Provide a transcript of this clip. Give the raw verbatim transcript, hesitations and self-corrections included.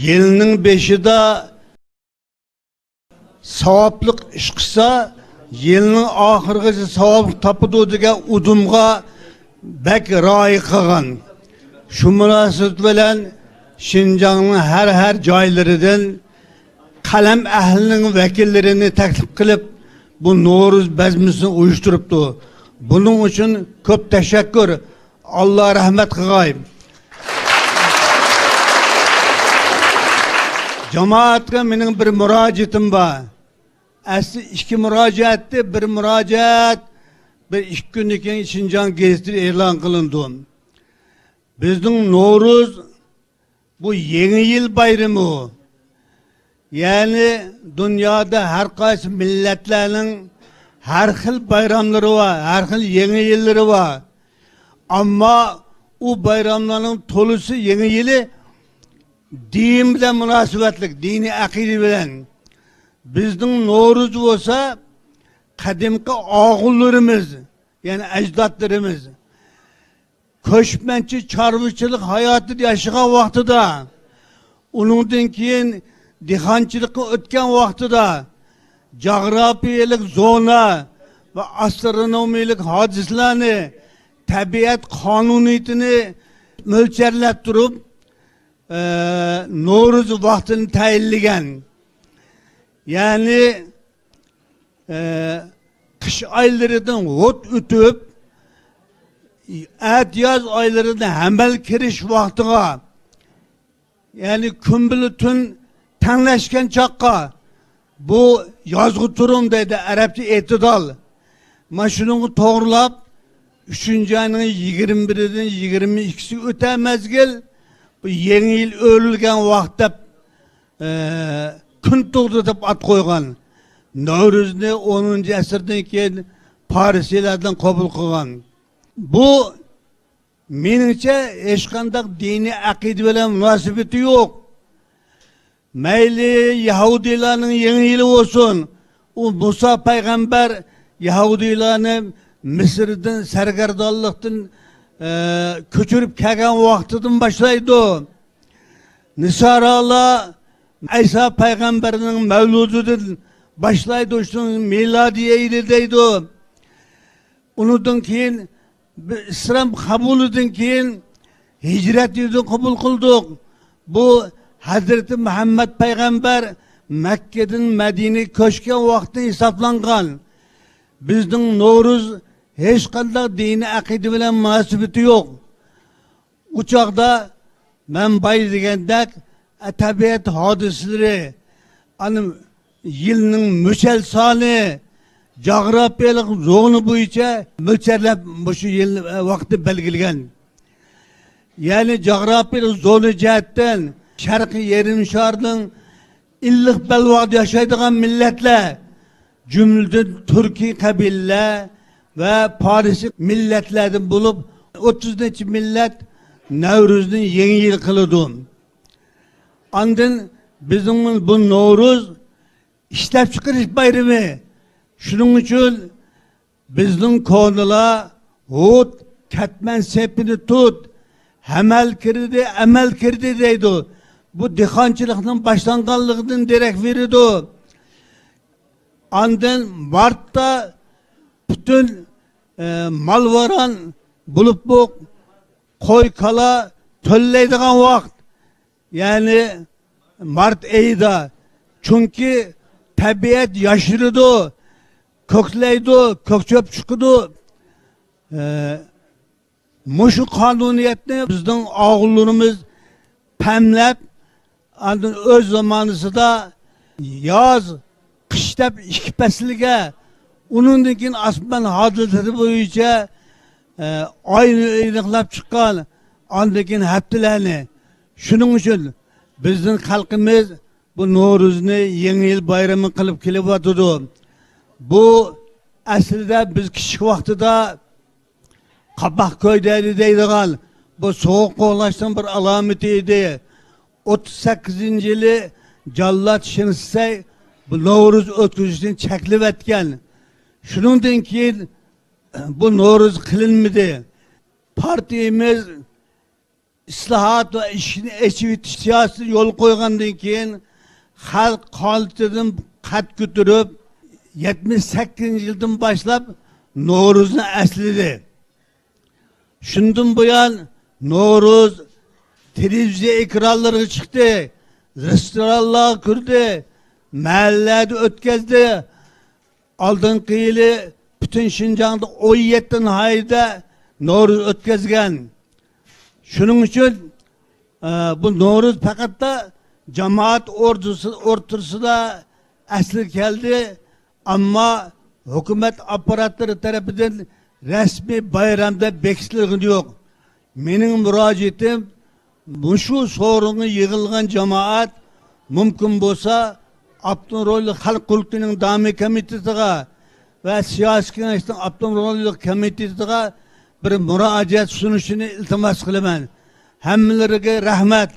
يىلنىڭ بېشىدا ساۋابلىق ئىش قىلسا، يىلنىڭ ئاخىرىغىچە ساۋابلىق تاپىدۇ دېگەن ئۇدۇمغا بەك رىئايە قىلغان. شۇ مۇناسىۋەت بىلەن شىنجاڭنىڭ ھەر، ھەر جايلىرىدىن قەلەم ئەھلىنىڭ ۋەكىللىرىنى تەكلىپ قىلىپ، بۇ نورۇز بەزمىسىنى ئۇيۇشتۇرۇپتۇ. بۇنىڭ ئۈچۈن كۆپ تەشەككۈر. ئاللا رەھمەت قىلغاي. جامائەتكە مېنىڭ بىر مۇراجىئىتىم بار. ئەسلى ئىككى مۇراجىئەتتى، بىر مۇراجىئەت بىر ئىككى كۈندىن كېيىن شىنجاڭ گېزىتىدە ئېلان قىلىندى. بىزنىڭ نورۇز، بۇ يېڭى يىل بايرىمى. يەنى دۇنيادا ھەر قايسى مىللەتلەرنىڭ ھەر خىل بايراملىرى بار، ھەر خىل يېڭى يىللىرى بار. ئەمما ئۇ بايراملارنىڭ تولىسى، يېڭى يىلى دىن بىلەن مۇناسىۋەتلىك، دىنىي ئەقىدە بىلەن. بىزنىڭ نورۇز بولسا قەدىمكى ئاغۇنلىرىمىز، يەنى ئەجدادلىرىمىز كۆچمەنچى چارۋىچىلىق ھاياتىدا ياشىغان ۋاقتىدا، ئۇنىڭدىن كېيىن دېھقانچىلىققا ئۆتكەن ۋاقتىدا، جۇغراپىيەلىك زونا ۋە ئاسترونومىيەلىك ھادىسىلەرنى، تەبىئەت قانۇنىيىتىنى مۆلچەرلەپ تۇرۇپ، ئە، نورۇز ۋاقتىنى تەيىنلىگەن. يەنى، ئە، قىش ئايلىرىدىن ھوت ئۆتۈپ، ئەتىياز ئايلىرىدا ھەمەل كىرىش ۋاقتىغا، يەنى كۈن بىلەن تۈن تەڭلەشكەن چاغقا، بۇ يازغۇ تۇرۇم دەيدۇ، ئەرەبچە ئېتىدال. مانا شۇنىڭغا توغرىلاپ، ئۈچىنچى ئاينىڭ يىگىرمە بىرىدىن يىگىرمە ئىككىسىگە ئۆتەر مەزگىل، بۇ يېڭى يىل ئۆرۈلگەن ۋاقىت دەپ، ئە، كۈن تۇغدى دەپ ئات قويغان. نەۋرۇزنى ئونىنچى ئەسىردىن كېيىن پارسىيلارنىڭ قوبۇل قىلغان. بۇ مېنىڭچە ھېچقانداق دىنىي ئەقىدە بىلەن مۇناسىۋىتى يوق. مەيلى يەھۇدىيلارنىڭ يېڭى يىلى بولسۇن، ئۇ مۇسا پەيغەمبەر يەھۇدىيلارنى مىسىردىن، سەرگەردانلىقتىن، ئە، كۆچۈرۈپ كەلگەن ۋاقتىدىن باشلايدۇ. نىسارالار ئەيسا پەيغەمبەرنىڭ مەۋلۇدىدىن باشلايدۇ، شۇنى مىلادىي يىلى دەيدۇ. ئۇنىڭدىن كېيىن بىز ئىسلام قوبۇلىدىن كېيىن ھىجرەت يىلىنى قوبۇل قىلدۇق. بۇ ھەزرىتى مۇھەممەد پەيغەمبەر مەككىدىن مەدىنىگە كۆچكەن ۋاقتى ھېسابلانغان. بىزنىڭ نورۇز ھېچقانداق دىنىي ئەقىدە بىلەن مۇناسىۋىتى يوق. ئۇ چاغدا مەن بايا دېگەندەك، ئە، تەبىئەت ھادىسىلىرى، ئانا يىلنىڭ مۈچەل سانى، جۇغراپىيەلىك زونا بويىچە مۆلچەرلەپ مۇشۇ يىل، ئە، ۋاقىتنى بەلگىلىگەن. يەنى جۇغراپىيەلىك زونا جەھەتتىن شەرقىي يېرىم شارنىڭ ئىللىق بەلباغدا ياشايدىغان مىللەتلەر، جۈملىدىن تۈركىي قەبىلىلەر ۋە پارسىي مىللەتلەردىن بولۇپ، ئوتتۇز نەچچە مىللەت نەۋرۇزنى يېڭى يىل قىلىدۇ. ئاندىن بىزنىڭ بۇ نورۇز ئىشلەپچىقىرىش بايرىمى. شۇنىڭ ئۈچۈن بىزنىڭ كونىلار ھۇت، كەتمەن سېپىنى تۇت، ھەمەل كىردى، ئەمەل كىردى دەيدۇ. بۇ دېھقانچىلىقنىڭ باشلانغانلىقىدىن دېرەك بېرىدۇ. ئاندىن مارتتا پۈتۈن، ئە، مال-ۋاران بولۇپمۇ قوي-كالا تۆلەيدىغان ۋاقىت. يەنى مارت ئېيىدا. چۈنكى تەبىئەت ياشىرىدۇ، كۆكلەيدۇ، كۆك چۆپ چىقىدۇ. ئە، مۇشۇ قانۇنىيەتنى بىزنىڭ ئاغىنىلىرىمىز پەملەپ، ئاندىن ئۆز زامانىسىدا ياز، قىش دەپ ئىككى پەسىلگە، ئۇنىڭدىن كېيىن ئاسمان ھادىسىلىرى بويىچە، ئە، ئاينى ئېنىقلاپ چىققان، ئاندىن كېيىن ھەپتىلەرنى. شۇنىڭ ئۈچۈن بىزنىڭ خەلقىمىز بۇ نورۇزنى يېڭى يىل بايرىمى قىلىپ كېلىۋاتىدۇ. بۇ ئەسلىدە بىز كىچىك ۋاقتىدا قاپاق كۆيدەيلى دەيدىغان بۇ سوغۇق قوغلاشنىڭ بىر ئالامىتى ئىدى. ئوتتۇز سەككىزىنچى يىلى جاللات شېڭ شىسەي بۇ نورۇز ئۆتكۈزۈشنى چەكلىۋەتكەن. شۇنىڭدىن كېيىن بۇ نورۇز قىلىنمىدى. پارتىيىمىز ئىسلاھات ۋە ئىشىكنى ئېچىۋېتىش سىياسىتىنى يولغا قويغاندىن كېيىن، خەلق قانىتىدىن قەد كۆتۈرۈپ، يەتمىش سەككىزىنچى يىلدىن باشلاپ نورۇزنى ئەسلىدى. شۇندىن بۇيان نورۇز تېلېۋىزىيە ئېكرانلىرىغا چىقتى، رېستورانلارغا كىردى، مەھەللىلەردە ئۆتكەزدى. ئالدىنقى يىلى پۈتۈن شىنجاڭدا ئون يەتتە ناھىيەدە نورۇز ئۆتكەزگەن. شۇنىڭ ئۈچۈن، ئە، بۇ نورۇز پەقەتلا جامائەت ئوردىسى-، ئوتتۇرىسىدا ئەسلىگە كەلدى، ئەمما ھۆكۈمەت ئاپپاراتلىرى تەرىپىدىن رەسمىي بايرام دەپ بېكىتىلگىنى يوق. مېنىڭ مۇراجىئىتىم، مۇشۇ سورۇنغا يىغىلغان جامائەت مۇمكىن بولسا ئاپتونوم رايونلۇق خەلق قۇرۇلتىيىنىڭ دائىمىي كومىتېتىغا ۋە سىياسىي كېڭەشنىڭ ئاپتونوم رايونلۇق كومىتېتىغا بىر مۇراجىئەت سۇنۇشىنى ئىلتىماس قىلىمەن. ھەممىلىرىگە رەھمەت.